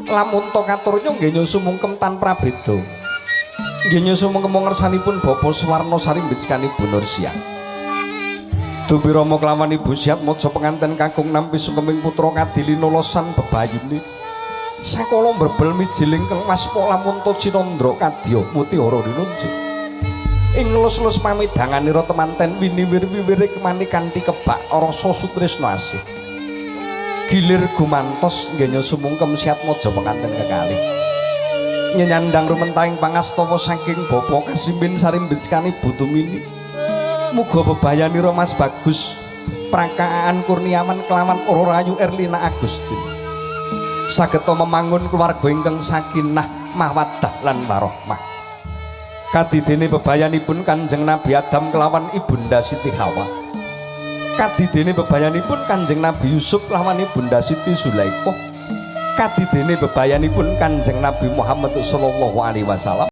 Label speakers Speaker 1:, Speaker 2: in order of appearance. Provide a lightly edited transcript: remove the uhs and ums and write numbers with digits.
Speaker 1: Lamun to katurnya nggih nyusu mungkem tanpa beda. Nggih nyusu mungkem ngersanipun Bapak Suwarno Sarimbit Ibu Nursia. Dupi Rama kelawan Ibu Siatmaja penganten kakung nampi sungkeming putra kadilina losan bebayune. Sakala mbrebel mijiling kang waspa lamunta cinandra kadya mutiara rinunci. Ing lus-lus pamidanganira temanten winiwir-wiwire kemani kanthi kebak rasa sutresna asih. Gilir gumantos nggih sumungkem Siatmaja penganten kekalih. Nyenyandang rumentahing pangastawa saking Bapak Kasimin Sarimbit Ibu Tumini. Muga bebayanira Mas Bagus Prakaan Kurniawan kelawan Ora Rayu Erlina Agustin sageta memangun keluarga ingkang sakinah mawaddah lan warahmah. Kadidene bebayanipun Kanjeng Nabi Adam kelawan Ibunda Siti Hawa. Kadidene bebayanipun Kanjeng Nabi Yusuf lawan Ibunda Siti Zulaikha. Kadidene bebayanipun Kanjeng Nabi Muhammad sallallahu alaihi wasallam.